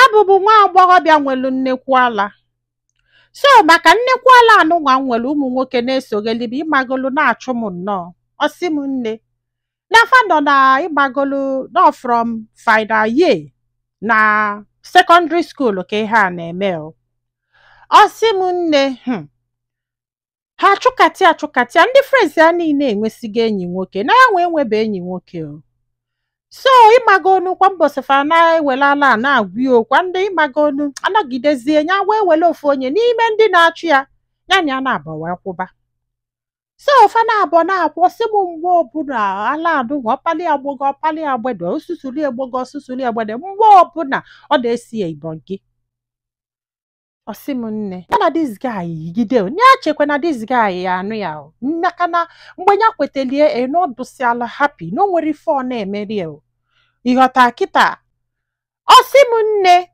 Abụ m nwa agbọghọbịa nwelu nnekwu ala. So maka nnekwu ala anụnwa m nwere, ụmụ nwoke na-esogheli m, ịmagolu, na-achụ m nnọọ. Ọsị m nne, na fa nọ na, ịmagolu, nọ from final year na secondary school ka ihe a na-eme o. Ọsị m nne, ha chụkatịa chụkatịa ndị friends ya niile enwesigo enyi nwoke, na ya nwee nwebe enyi nwoke o. So ịmagonu, kwa mbọsị fa na-ewele ala na-agwa ya okwu ndị, ịmagonu, anọgidezie ya wee wele ofu onye n'ime ndị na-achụ ya, ya na ya na-abọ wee kwụba. So fa na-abọ na-akwụ. Sị m, mgbe ọbụla ala anụnwa ọpali agbogo, ọpali agbedo, osusuli egbogo, osusuli egbede, mgbe ọbụla ọ na-esi ya ibọn gị. Ọsị m nne, ya na this guy yigide o, ya chekwa na this guy ya anụ ya o, maka na mgbe ya kwetelie e na ọ dụsịala happy, na o nwere ife ọ na-emeri o. Ịghọta kịta? Ọsị m nne,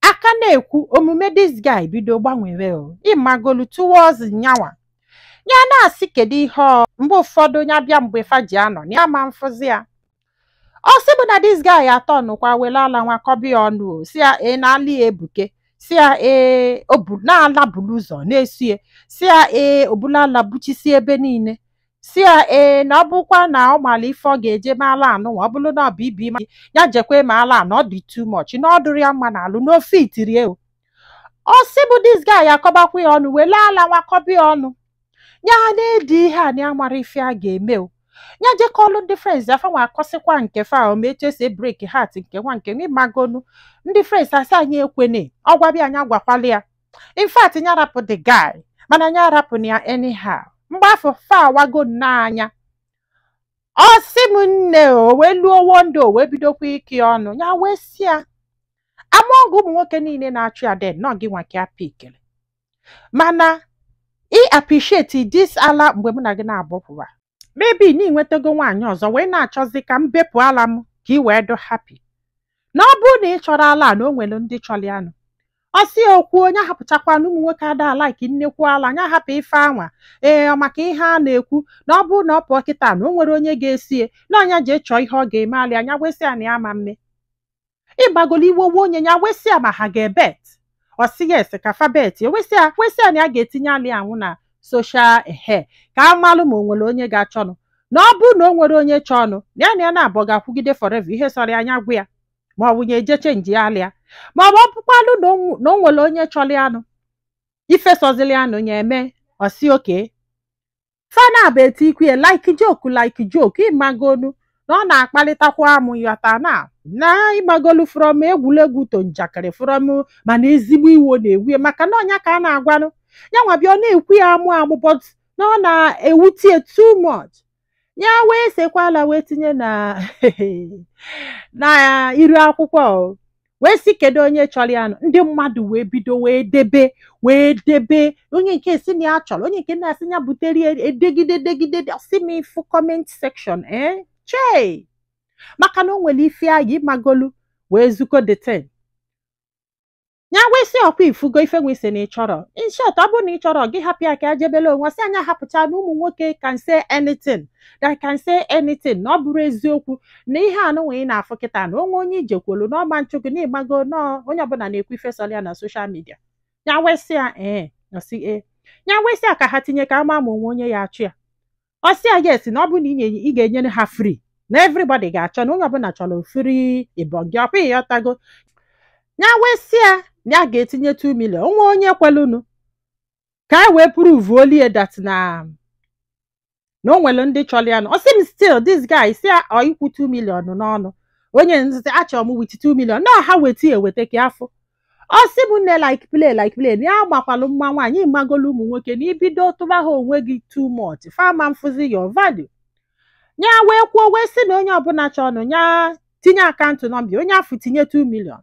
aka na-ekwu omume this guy bido gbanwere o, ịmagolu, towards nyanwa. Ya na-asị kedu ihe ọ mgbe ụfọdụ ya bịa, mgbe fa ji anọ na ya ma mfụzi ya. Ọ sị bụ na this guy atọ nụkwa were ala nwa kọbi ya ọnụ o, si ya ee na ala ya ebuke, si ya ee obu na-ala bulu ụzọ na-esie, si ya ee obula ala buchisi ebe niile, si ya ee na ọ bụkwa na ọ mara ife ọ ga-eje ma ala anụnwa, ọ bụrụ na ọ bụ ibi ma ya jekwe ma ala na ọ dị too much, na ọ dụrụ ya mma na alụ n'ofe itirie o. Ọ sị bụ this guy akọbakwa ya ọnụ, were ala nwa kọbi ya ọnụ. Ya na-edi ihe a na ya mara ife a ga-eme o. Ya jekọlụ ndị friends ya, fanwa akọsịkwa nke fa o, ma etu esi break heart nke nwa nke ịmagonu. Ndị friends asị anyị ekwene ọ gwabịa, anya gwakwala ya. In fact, ya rapụ the guy, mana ya rapụ na ya anyhow. Mgbe afọ fa awago nnọọ anya. Ọ sị m nne, o wee luo one day, o wee bidokwa ike ọnụ ya, wee sị ya, among ụmụ nwoke niile na-achụ ya, then nọ gị nwa ka ya pikere, mana ị appreciate this ala mgbe mụ na gị na-agbọpụwa, maybe na ị nwetago nwaanyị ọzọ wee na-achọzi ka m bepụ ala m ka ị wee dụ happy, na ọ bụrụ na ị chọrọ ala, na o nwere ndị chọrọ ya nụ. Ọ sị okwu onye ahapụchakwa na ụmụ nwoke ada like nnekwu ala, anya hapụ ife anwa ee maka ihe a na-ekwu na ọ bụrụ na ọ pụọ kịta, na o nwere onye ga-esie na ọnya jee chọọ ihe ọ ga-eme alị anya. Wesị ya na ya ma mme ịgbagolo iwowo onye ya. Wesị ya ma ha ga-ebet. Ọ sị yes, ka fa bet. Wesị ya na ya ga-etinye alị anwụ na social ehe ka a malụ ma o nwere onye ga-achọnụ, na ọ bụrụ na o nwere onye chọọnụ, na ya na ya na-abụ ga-akwụgide forever. Ihe sọrọ ya anya gwụ ya, ma ọ bụ ya eje change ya alịa, ma ọ bụ ọ bụkwalụ na o nwere onye chọrọ ya nụ, ife sọzili ya nụ ya eme. Ọsi oke fana bụ eti ikwu ya like joke, like joke, ịmagonu, na ọ na-akpalitakwa amụ yọta na ịgbagolu from egwuregwu to njakịrị, from mana ezigbo iwo na-ewu ya, maka na ọnya ka a na-agwanụ ya nwa bịa, ọ na-ekwu ya amụ amụ, but na ọ na-ewutie too much. Ya wee sekwala wee tinye na iru akwụkwọ o, wee sị kedu onye chọrọ ya nụ. Ndị mmadụ wee bido wee debe, wee debe, onye nke si na ya chọrọ, onye nke na-asị ya butere ya, edegide degide. Sị m ifu comment section chei, maka na o nwere ife anyị magolu wee zuko the thing. Ya wee sị ọkwa ifugo ife nwe isi na ị chọrọ. In short, ọ bụrụ na ị chọrọ gị, hapụ ya ka ya jebele onwe. Sị anya hapụcha na ụmụ nwoke can say anything, that can say anything, na ọ bụrụ eziokwu na ihe anụnwa ị na-afụ kịta, na onwe onye ijekwolu na ọma nchụ gị na ịgbago nọọ, onye ọbụla na-ekwu ife sọrọ ya na social media. Ya wee sị ya ee. Ọ sị ee. Ya wee sị ya ka ha tinye ka ama ma onwe onye ya achụ ya. Ọ sị ya yes, na ọ bụ na ị ga-enyere ha free, na everybody ga-achọ, na onye ọbụla chọrọ free ịbọn gị. Ọkwa ịghọtago? Ya wee sị ya na ya ga-etinye 2 million, onwe onye kwelunu, ka e wee prove olie that na o nwere ndị chọrọ ya nụ. Ọ sị m, still this guy si ya ọ ikwu 2 million n'ọnụ onye nzite achọrọ m with 2 million na ha weta ya eweta ka afọ. Ọ sị m nne, like play like play, na ya gbakwalụ mma nwaanyị, ịmagolu ụmụ nwoke na ibido tụba ha onwe gị too much, fama mfụzi your value. Ya wee kwuo wee sị na onye ọbụla chọọnụ ya tinye account number onye afọ, tinye 2 million.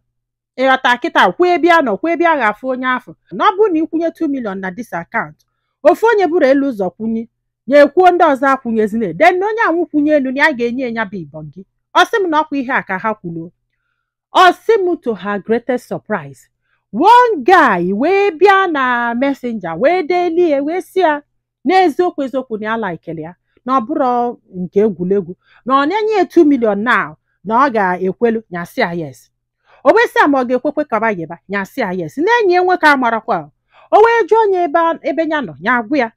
Ịghọta kịta? Kwuo ebe a nọ, kwuo ebe a ga-afụ onye afọ, na ọ bụrụ na ịkwụnye 2 million na this account, ofu onye bụrụ elu ụzọ kwụnye ya, ekwuo ndị ọzọ akwụnyezina, then na onye anwụ kwụnye elu na ya ga-enye ya bụ ibọn gị. Ọ sị m na ọkwa ihe a ka ha kwuru. Ọ sị m, to her greatest surprise, one guy wee bịa na Messenger wee delie wee sị ya n'eziokwu eziokwu na ya likere ya, na ọ bụrụ nke egwuregwu, na ọ na-enye ya 2 million now, na ọ ga-ekwelu. Ya sị ya yes. O wee sị ya ma ọ ga-ekwekwe kaba yeba. Ya sị ya yes, na enyi ya nwoke amarakwa. O wee jụọ onye ebe ya nọ, ya agwụ ya.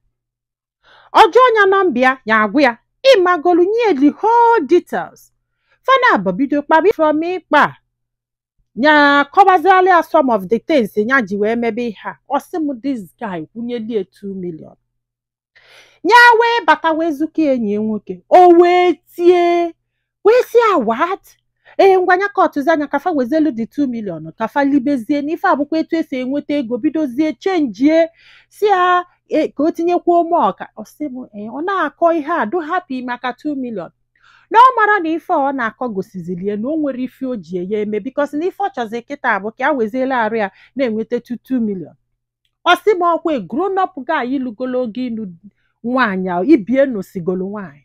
Ọ jụọ ya nọmba ya, ya agwụ ya. Ịmagolu nye the whole details. Fana abọ bido kpaba. From ịkpa ya, kọbaziala ya some of the things ya ji wee mebe ihe a. Ọ sị m, this guy kwunyelie 2 million. Ya wee bata wee zukọ enyi ya nwoke. O wee tie, wee sị ya, "What?" Ee, ngwa, nya kọtụzi anya kafa wezelu dị 2 million, kafa libezie n'ife abụkwa etu esi enweta ego. Bidozie chenjie, si ya ka o tinyekwuo more. Ka ọ sị m, ee, ọ na-akọ ihe a do happy maka 2 million, na ọ mara na ife ọ na-akọ gosizilie na o nwere ife o ji ya eme, because na ife ọ chọzi kịta bụ ka ya weziela arụ ya na-enweta 2 million. Ọ sị m, ọkwa grown up guy lugolo oge ịnụ nwaanyị, ibie nụsigolo nwaanyị.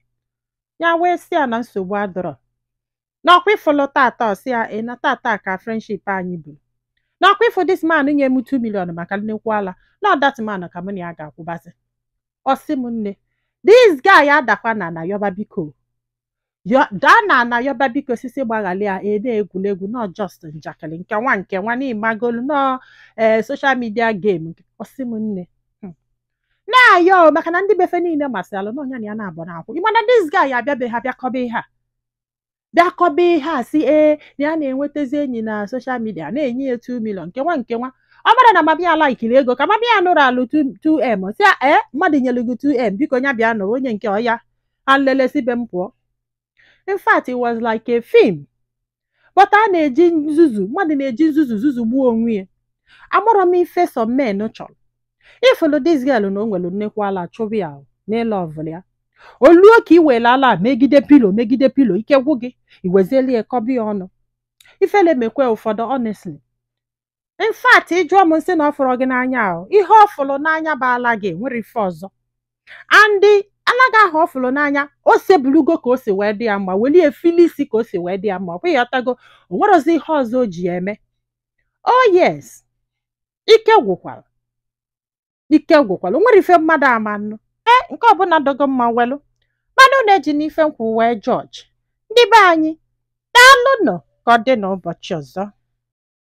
Ya wee sị ya na nsogbu adọrọ, n'ọkwa ịfụlụ tata. Ọ sị ya, ị na tata ka friendship anyị bụ, n'ọkwa ịfụ this man nye m 2 million maka nnekwu ala, na that man ka mụ na ya ga-akwụbazi. Ọ sị m, nne, this guy adakwa na yọba biko, daa na yọba biko, sisi gbaghalị ya. E na-egwuregwu, nọ just njakịrị nke nwa nke nwa n'ịmagolu nọ ee social media game. Ọ sị m, nne, na-ayọ maka na ndị befe niile masịrị alụ na ọnya na ya na-abụ na-akwụ. Ịmana this guy abịabeghị ha bịakọba ihe a, bịakọba ihe a, si ee, na ya na-enwetazi enyi na social media na-enye ya 2 million nke nwa nke nwa. Ọ mara na mabịa laikiri ego ka mabịa nụrụ alụ 2M, si ee, mmadụ nyere gị 2M, biko nya bịa nụrụ onye nke ọya ha nlelesi be m pụọ. In fact, it was like a film, but a na-eji nzuzu, mmadụ na-eji nzuzu nzuzu gbuo onwe ya. Amụrọ m ife some men chọrọ. Ifụlụ this girl na o nwere nnekwu ala, chụbụ ya n'ịlụ ọvụlụ ya. Oluo ka i were ala megide pillow, megide pillow, ike gwụ gị, iwezieli ya kọba ya ọnụ. Ifele mekwe ụfọdụ, honestly. In fact, ịjụọ m, nsị na ọ fụrụ gị n'anya ahụ, ihe ọ fụrụ n'anya bụ ala gị nwere ife ọzọ. Andị ala gị ahụ ọ fụrụ n'anya, o sebulugo ka o si wee dị ya mma, welie fili isi ka o si wee dị ya mma. Ọ bụghị ọtago, o nwerozi ihe ọzọ o ji ya eme. Oh yes, ike gwụkwara, ike gwụkwara. O nwere ife mmadụ ama nnụ. Ee, nke ọbụla dogo mma welu, mana unu eji n'ife nkwụ wee jọji ndị be anyị. Daalụnụ, ka ọ dị n'ụbọchị ọzọ.